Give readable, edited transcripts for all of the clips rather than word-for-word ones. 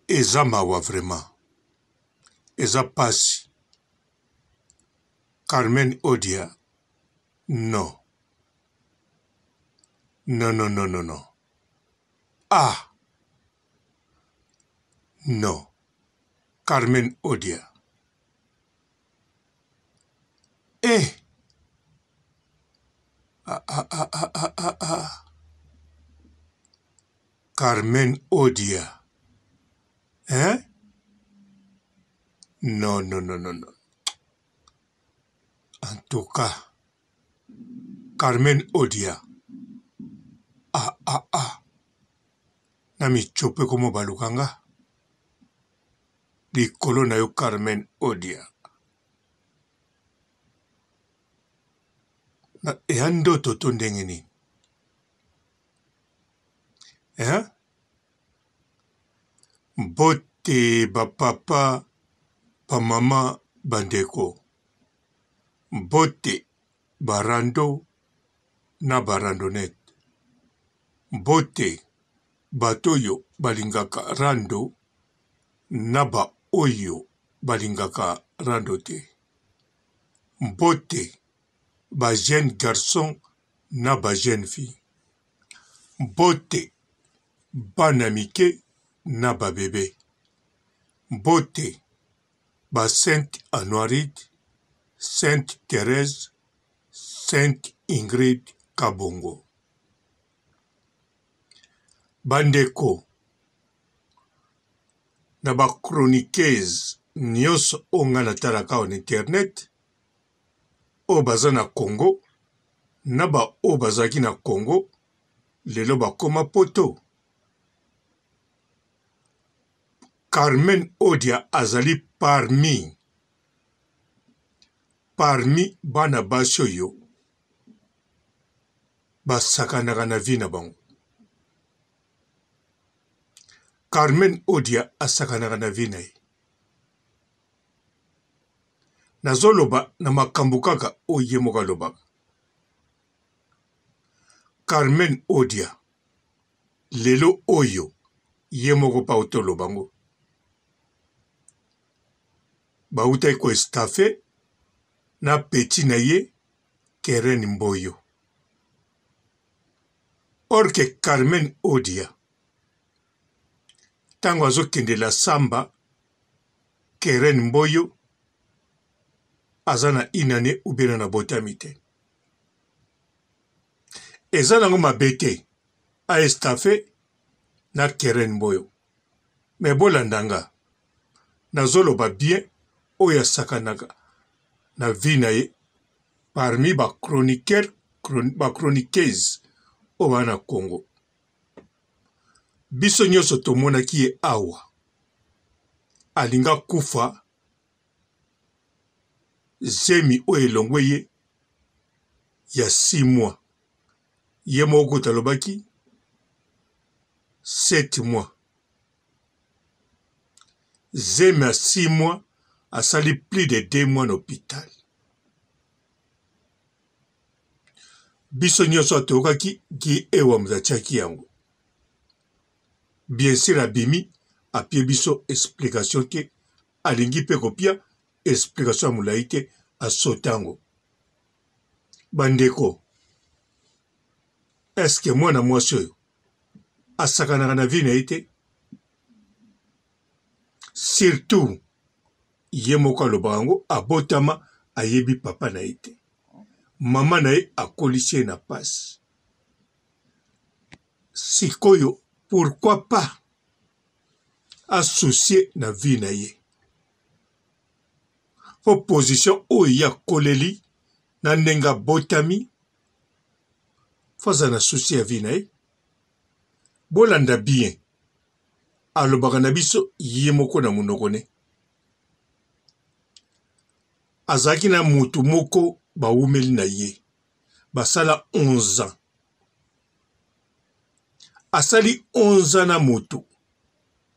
Eza mawa vraiment eza pasi Carmen Odia non non non non non ah non Carmen Odia eh ah ah ah ah ah ah ah Carmen Odia hein non non non non non en tout cas Carmen Odia ah ah ah na michopo ekomo baluka nga likolo na yo Carmen Odia na eya ndoto to ndenge nini Hein? Mbote ba papa, ba mama, ba ndeko. Mbote ba rando na ba randonnette. Mbote bato oyo balingaka rando na ba oyo balingaka rando te. Mbote ba jeunes garçons na ba jeunes filles. Mbote bana mike na ba bebe. Mbote ba sainte Anuarite, sainte Therèse, sainte Ingrid Kabongo. Ba ndeko na ba chroniqueuses nionso oyo nga natalaka awa na internet, oyo baza na Congo na ba oyo bazalaki na Congo lelo bakoma poto. Carmen Odia azali parmi parmi bana basi oyo basakanaka na vie na bango. Carmen Odia asakanaka na vie na ye. Nazoloba na makambo kaka oyo ye moko alobaka. Carmen Odia lelo oyo ye moko mpe auti oloba yango. Bautaki ko estafe na petit na ye Keren Mboyo. Or que Carmen Odia ntango azokende la samba Keren Mboyo aza na une annee ou bien nanu abotami te. Eza nango mabe te a estafe na Keren Mboyo mais bolanda nga nazoloba bien oyo asakanaka na vie na ye parmi ba chroniqueur ba chroniqueuse oyo baa na Congo. Biso nyonso tomonaki ye awa alinga kufa zemi oyo elongwe ye ya 6 mois ye moko kutu alobaki 7 mois zemi ya 6 mois asali plus de 2 mois na hopital Biso nionso toyokaki Guy Ewa moto atiaki yango. Bien sur abimi apie biso explication te, alingi pe kopia explication ya molayi te, asauter yango. Ba ndeko, est ce que mwana mwasi oyo asakanaka na vie na ye te? Surtout ye moko alobaka yango abotama ayebi papa na ye te. Mama na ye akolisi ye na pasi. Sikoyo pourquoi pas a soucier na vie na ye? Po position oyo ye akoleli na ndenge abotami faut azala na souci ya vie na ye. Bolanda bien alobaka na biso ye moko na monoko ne. Azalaki na mutu moko bawumeli na ye basala 11 ans. Asali 11 ans na mutu,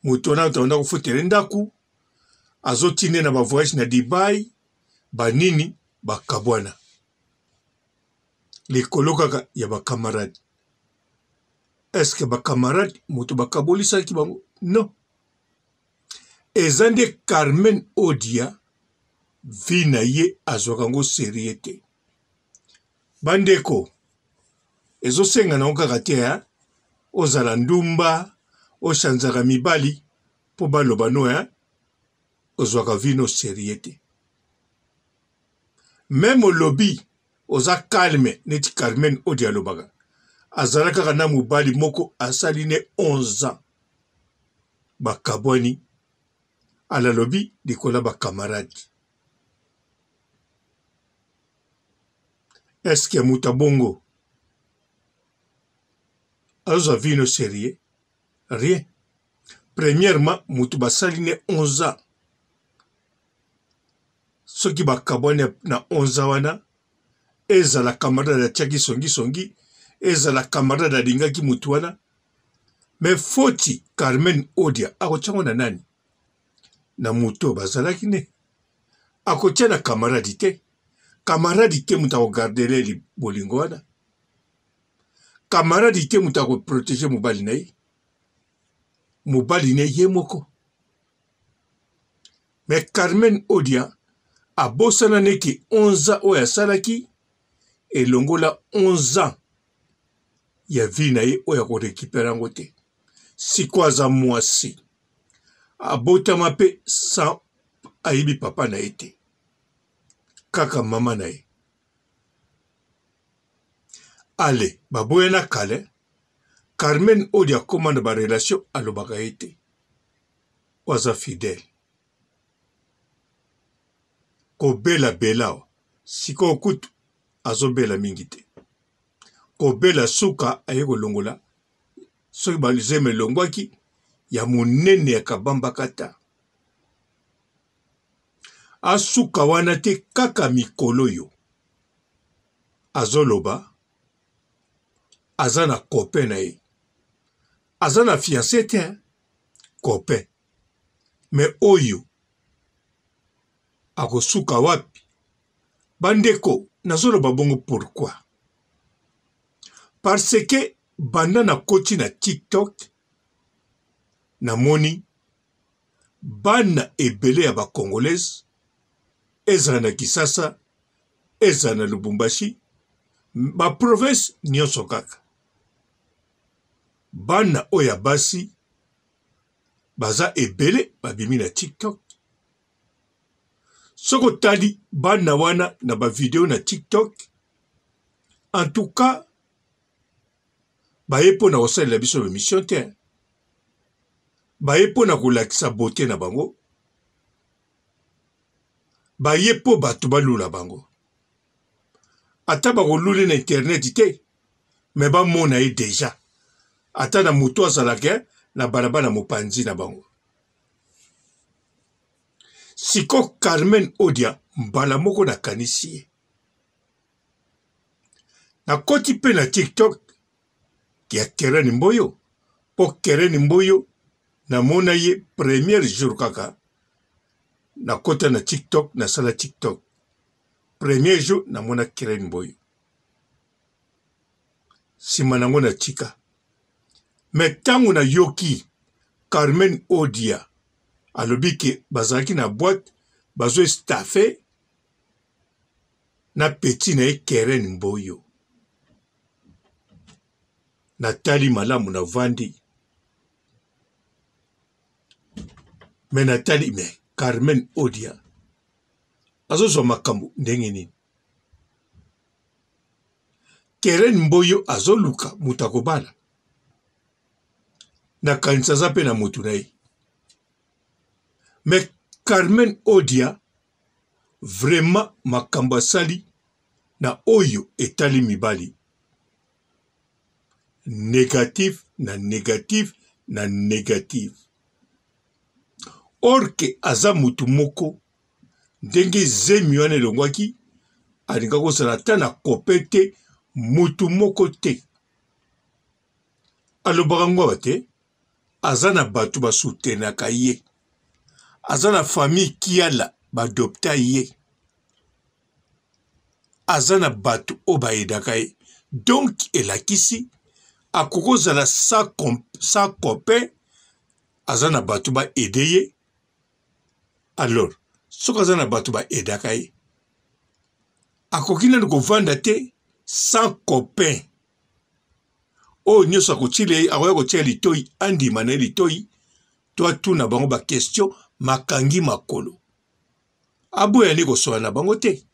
mutu wana abanda kofutela ye ndaku, azotinda ye na ba voyage na Dubai, ba nini bakabwana likolo kaka ya ba camarades. Est ce que ba camarades mutu bakabolisaki bango? Non. Eza nde Carmen Odia vie na ye azwaka yango serieux te. Bandeko, ezosenga nango kaka te hein? Ozala ndumba, ochanzaka mibali mpo baloba no hein? Ozwaka vie no serieux te. Meme olobi oza calme neti Carmen Odia alobaka, azala kaka na mobali moko asali ne 11 ans bakabwani, alalobi likolo ya ba camarade. Est ce que moto ya bongo azwa vie no serieux? Rien. Premièrement, moto basali ne 11 ans, soki bakabwani na 11 ans wana, ezala camarade atiaki songisongi, ezala camarade alingaki moto wana, mais foti Carmen Odia akotia ngo na nani? Na moto bazalaki ne akotia na camarade te. Camarade te moto akogardele bolingo wana, camarade te moto akoprotege mobali na ye, mobali ne ye moko. Mais Carmen Odia abosana neke 11 ans oyo asalaki elongola 11 ans ya vie na ye oyo ako recuperer yango te. Sikoyo aza mwasi, abotama mpe sans ayebi papa na ye te, kaka mama na ye. Ale baboyana kala. Carmen Odia akoma na ba relation alobaka ye te, oyo aza fidèle. Kobela bela sikoyo kutu azobela mingi te, kobela suka aye kolongola soki bazemi elongwaki ya monene ya kabamba kata asuka wana te. Kaka mikolo oyo azoloba aza na copain na ye, aza na fiancé te, copain me oyo akosuka wapi? Bandeko, nazoloba bongo pourquoi? Parce que banda nakoti na TikTok namoni bana ebele ya ba congolaise, ezala na Kisasa, ezala na Lubumbashi, ba province nyonso, kaka bana oyo ya basi baza ebele babimi na TikTok. Soki otali bana wana na ba video na TikTok, en tout cas baye mpo na kosalela biso ba te, baye mpo na kolakisa beauté na bango, baye mpo bato balula bango. Ata bakoluli na internet te, me bamona ye deja, ata na moto azalaka na balabala mopanzi na bango. Siko Carmen Odia mbala moko nakanisi ye, nakoti mpe na TikTok ya Keren Mboyo, mpo Keren Mboyo namona ye premier jour kaka nakota na TikTok, nasala TikTok premier jour namona Keren Mboyo, nsima nango natika. Me ntango nayoki Carmen Odia alobi ke bazalaki na boîte bazo estafe na petit na ye Keren Mboyo, natali malamu, navandi me natali, me Carmen Odia azozwa makambo ndenge nini? Keren Mboyo azoluka moto akobala, nakanisa aza mpe na motu na ye. Me Carmen Odia vraiment makambo asali na oyo etali mibali, negatif na negatif na negatif. Or ke aza motu moko ndenge zemi wana elongwaki, alinga kozala ata na kope te, motu moko te alobaka ngo awa te. Aza na bato basutenaka ye, aza na famille Kiala baadopta ye, aza na bato oyo bayedaka ye. Donc elakisi akoki kozala sans copain, aza na bato baede ye. Alors soki aza na bato ba aidaka ye, akoki nanu kovanda te sans copain oyo nyonso akotila ye, akoya kotia litoi, andima na ye litoi to atuna bango ba question makangi makolo, aboya nde kosola na bango te.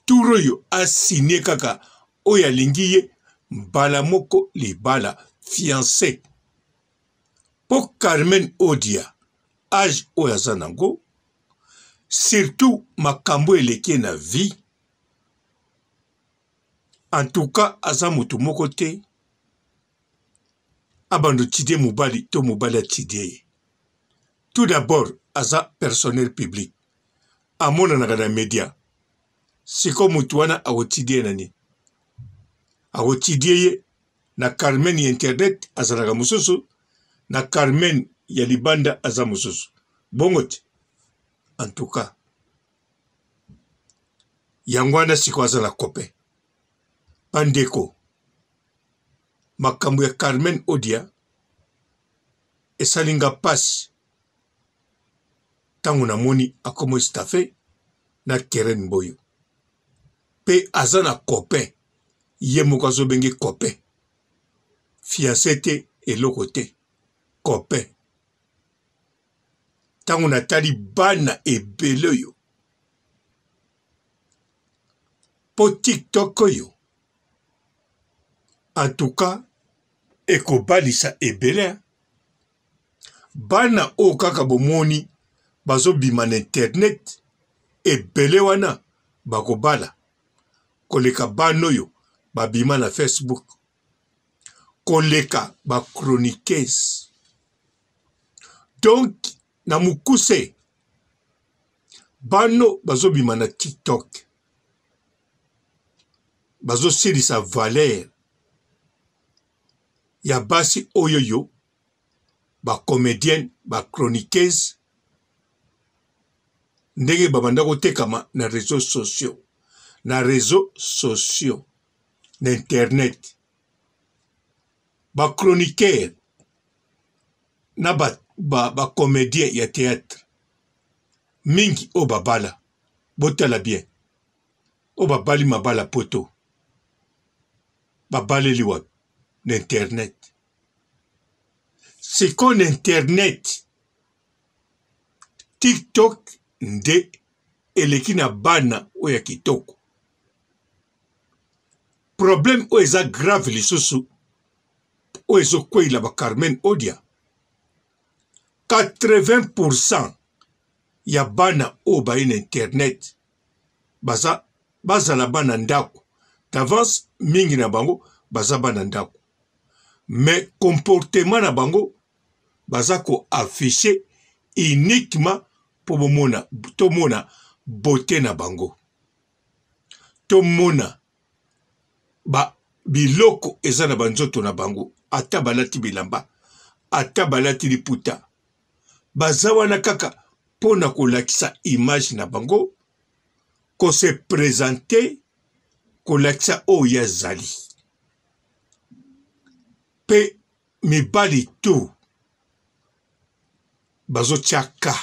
Tour oyo asigne kaka oyo alingi ye mbala moko libala fiance. Po Carmen Odia age oyo aza nango surtout makambo eleki ye na vie en tout cas aza mutu moko te abanda otidie mobali to mobali atidie ye. Tout d'abord aza personnel public amonanaka na media siko mutu wana akotidie ye na nini? Akotidie ye na Carmen ya internet azalaka mosusu na Carmen ya libanda aza mosusu bongo te en tout cas yango wana sikoyo aza na copain bandeko makambo ya Carmen Odia esali nga pasi ntango namoni akomo estafe na Keren Mboyo pe aza na copain ye moko azo benge copain fiance te eloko te copain tango natali bana ebele oyo po tiktok oyo en tout cas ekobalisa ebele bana oyo kaka bomoni bazobima na internet ebele wana bakobala koleka bana oyo babima na Facebook koleka ba chroniqueuse donc na mokuse bano bazobima na tiktok bazosilisa valeur ya basi oyo yo ba comedienne ba chroniqueuse ndenge babanda kotekama na réseaux sociaux na réseaux sociaux na internet ba chroniqueur na ba, ba, ba comédien ya théâtre mingi oyo babala botala bien oyo babali mabala poto babaleli wapi na internet sikoyo na internet tiktok nde eleki na bana oyo ya kitoko problème oyo eza grave lisusu oyo ezokweyila ba Carmen Odia 80% ya bana oyo baye na internet baza bazala bana ndako d'avance mingi na bango baza bana ndako mais comportement na bango baza ko afficher uniquement mpo bomona tomona beauté na bango tomona ba biloko eza na banzoto na bango ata balati bilamba ata balati liputa baza wana kaka mpo na kolakisa image na bango ko se presenter kolakisa oyo ye azali mpe mibali tout bazotia ka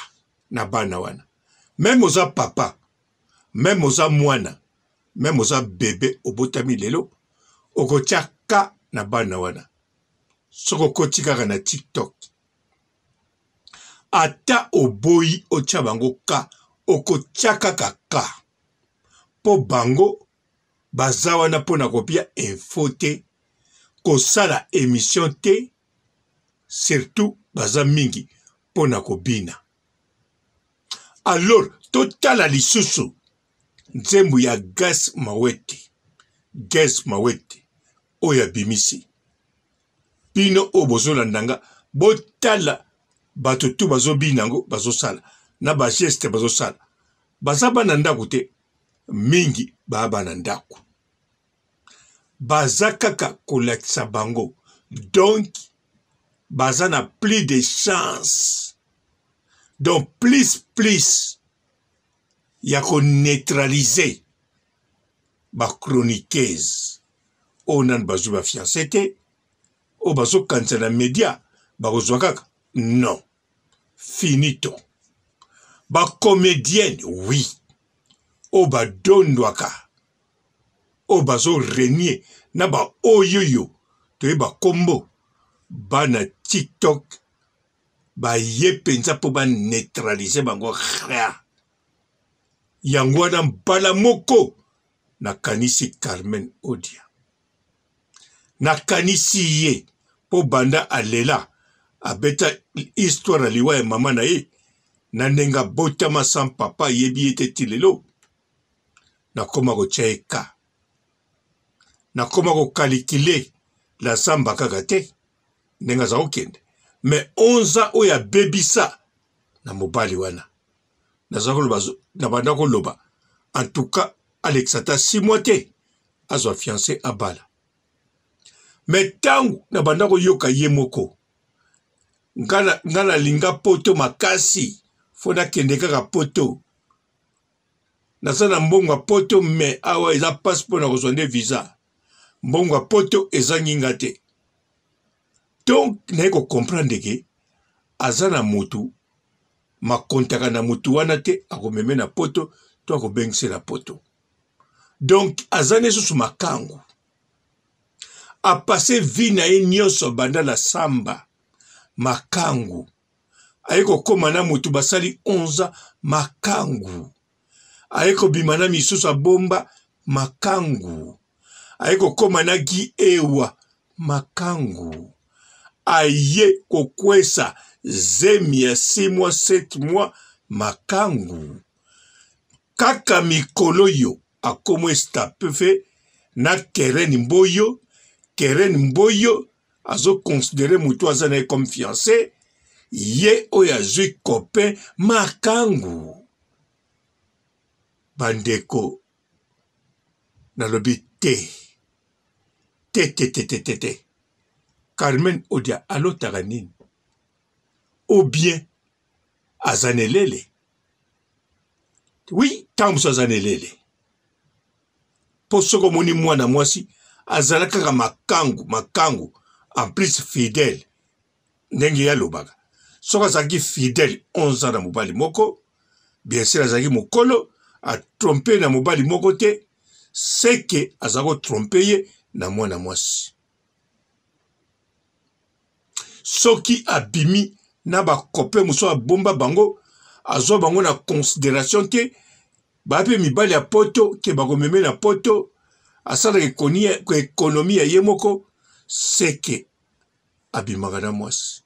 na bana wana meme oza papa meme oza mwana meme oza bebe obotami lelo okotia ka na bana wana soki okoti kaka na tiktok ata oboyi otia bango ka okotia kaka ka mpo bango baza wana mpo na kopia info te kosala emission te surtout baza mingi mpo na kobina alors totala lisusu nzembo ya gas mawete gas mawete oyo abimisi bino oyo bozolanda nga botala bato tu bazobina yango bazosala na bageste bazosala baza bana ndako te mingi baa bana ndako baza kaka kolakisa bango donc baza na plus de chance donc plus plus ya ko neutraliser ba chroniqueuse oyo nanu bazwi ba fiance te oyo bazokanisa na media bakozwa kaka non finito. Ba comedienne oui oyo badondwaka oyo bazo renier na ba oyoyo toyeba kombo bana tiktok baye mpenza mpo ba neutraliser bango raa yango wana mbala moko nakanisi Carmen Odia Nakanisi ye po banda alela abeta histoire ya liwa ya mama na ye na ndenge abotama sans papa ayebi ye te ti lelo. Nakoma kotia ye cas. Nakoma ko calculer la zamba kaka te ndenge aza kokende mais 11 ans oyo abebisa na mobali wana naza koloba na banda koloba en tout cas alekisa ata 6 mois te azwa fiance abala me ntango na banda koyoka ye moko nga nalinga poto makasi fo nakende kaka poto naza na mbongo ya poto me awa eza mpasi mpo na kozwa nde visa mbongo ya poto ezangi nga te donc naye kocomprendre ke aza na motu makontaka na motu wana te akomeme na poto to akobengise na poto donc aza ne susu makangu apasse vie na ye nyonso banda na samba makangu aye kokoma na motu basali 11 ans makangu aye kobima na misusu abomba makangu aye kokoma na gi ewa makangu aye kokwesa zemi ya 6 mois 7 mois makangu Kaka mikolo yo akomo estapefe na Keren Mboyo, Keren Mboyo azo considere mutu aza na ye comme fiancé, ye oyo azui copain makangu. Bandeko nalobi te te te te te te te Carmen Odia alotaka nini? Ou bien aza na elele? Oui, ntango mosusu aza na elele. Mpo soki omoni mwana mwasi azala kaka makangu makangu, en plus fidèle, ndenge ye alobaka, soki azalaki fidèle 11 ans na mobali moko, bien sûr azalaki mokolo, atrompe na mobali moko te, seke aza kotrompe ye na mwana mwasi. Soki abimi na ba copain mosusu abomba bango, azwa bango na consideration te, ba pe mibali ya poto ke bakomeme na poto, asalaka economie ya ye moko, seke abimaka na mwasi.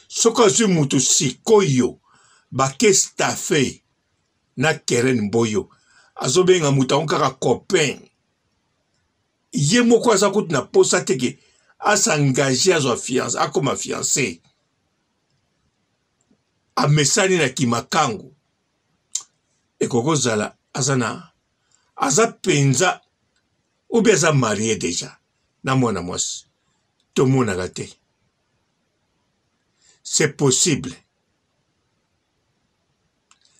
Soki azwi mutu sikoyo bake staffe na Keren Mboyo, azobenga mutu yango kaka copain. Ye moko aza kutu na posa te ke a s'engager azwa fiance akoma fiance. Amesani na kimakangu. Ekoki kozala aza na aza penza ou bien aza marie dejà na mwana mwasi. Tomonaka te. C'est possible.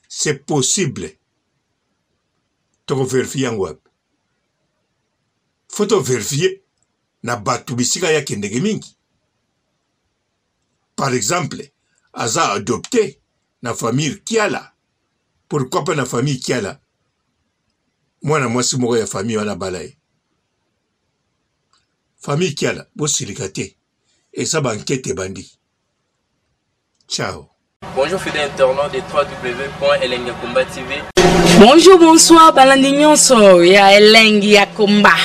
C'est possible. Toko verifier yango wapi? Faut to verifier na batu bisika ye akendeke mingi. Par exemple, aza adopte na famille Kiala. Pourquoi pas na famille Kiala? Mwana mwasi moko ya famille wana abala ye. Famille Kiala, bosilika te. Eza ba enquete ebandi. Ciao. Bonjour fidèle internaute de www.elengiyakomba TV. Bonjour, bonsoir, balandi nyonso ya Elengi ya Komba.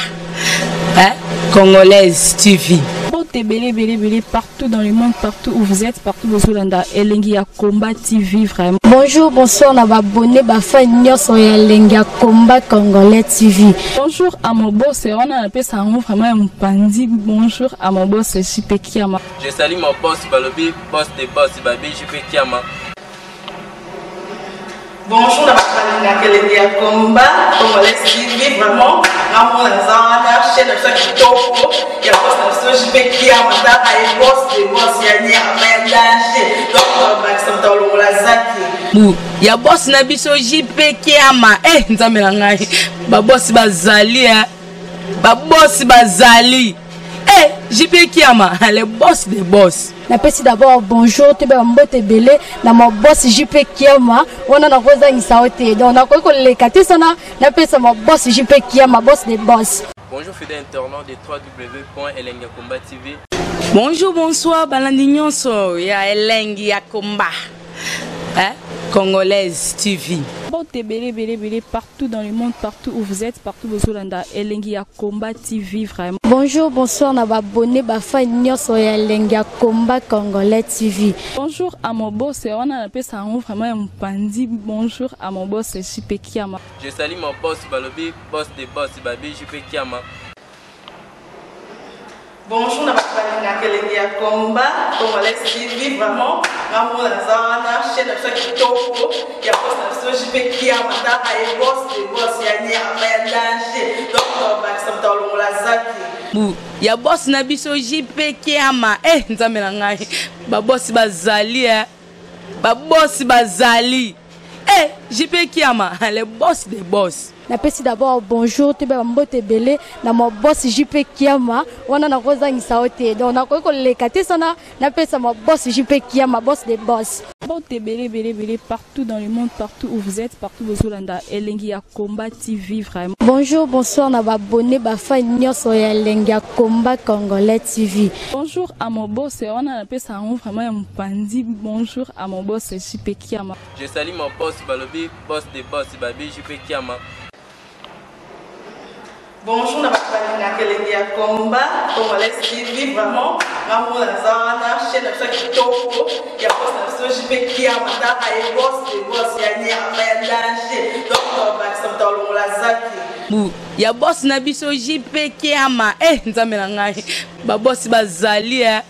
Hein? Congolaise TV. Mbote ebele ebele ebele partout dans le monde, partout où vous êtes, partout bozolanda Elengi ya Combat TV vraiment. Bonjour, bonsoir na ba abonnés, ba fans nyonso ya Elengi ya Combat Congolais TV. Bonjour à mon boss, wana napesa yango vraiment ya mopanzi. Bonjour à mon boss JP Kiama. Je salue mon boss balobi boss de boss babi JP Kiama. Bonjour na bato balingaka elengi ya combat congolais TV vraiment ngamona naza wana chaîne na biso ya kitoko ya boss na biso JP Kiama tala ye boss de boss ya nyama ya danger donc bakisa moto alongola zaki bu ya boss na biso JP Kiama eh nzambe na ngai ba boss bazali eh ba boss bazali. Eh, JP Kiama, le boss des boss. Napesi d'abord bonjour toyeba mbote ebele na ma boss JP Kiama wana nakozangisa yo te, donc nakoki koleka te sana napesa ma boss JP Kiama, boss des boss. Bonjour fidèles internautes de www.elengiyakomba TV. Bonjour, bonsoir, balandi nyonso ya Elengi ya Komba. Hein? Congolaise TV. Mbote ebele ebele ebele partout dans le monde, partout où vous êtes, partout bozolanda Elengi ya Combat TV vraiment. Bonjour, bonsoir na ba abonné, ba fan nyonso ya Elengi ya Combat Congolais TV. Bonjour à mon boss, wana napesa yango vraiment ya mopandi. Bonjour à mon boss JP Kiama. Je salue mon boss Balobi, boss des boss Babi JP Kiama. Bonjour na bato balingaka Elengi ya Combat Congolais TV, vraiment ngamona naza wana chaîne na biso ya kitoko ya boss na biso JP Kiama, taka ye boss de boss ya nyama ya danger, donc bakisa moto alongola zaki Bu ya boss na biso JP Kiama. Eh, nzambe na ngai, ba boss bazali eh. Ba boss bazali. Eh, JP Kiama, le boss des boss. Napesi d'abord bonjour toyeba mbote ebele na ma boss JP Kiama wana nakozangisa yo te, donc nakoki koleka te sana napesa ma boss JP Kiama, boss des boss. Mbote ebele ebele ebele partout dans le monde, partout où vous êtes, partout bozolanda Elengi ya Combat TV vraiment. Bonjour, bonsoir na ba abonné, ba fan nyonso ya Elengi ya Combat Congolais TV. Bonjour à mon boss, wana napesa yango vraiment ya mopandi. Bonjour à mon boss JP Kiama. Je salue mon boss Balobi, boss des boss Babi JP Kiama. Bonjour na bato balingaka Elengi ya Combat Congolais TV, vraiment ngamona naza wana chaîne na biso ya kitoko ya boss na biso JP Kiama, taka ye boss de boss ya nyama ya danger, donc bakisa moto alongola zaki Bu ya boss na biso JP Kiama. Eh, nzambe na ngai, ba boss bazali eh.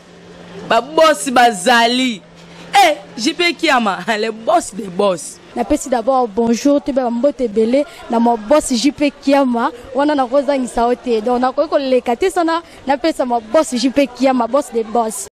Ba boss bazali. Eh, JP Kiama, le boss des boss. Napesi d'abord bonjour toyeba mbote ebele na ma boss JP Kiama wana nakozangisa yo te, donc nakoki koleka te sana napesa ma boss JP Kiama, boss des boss.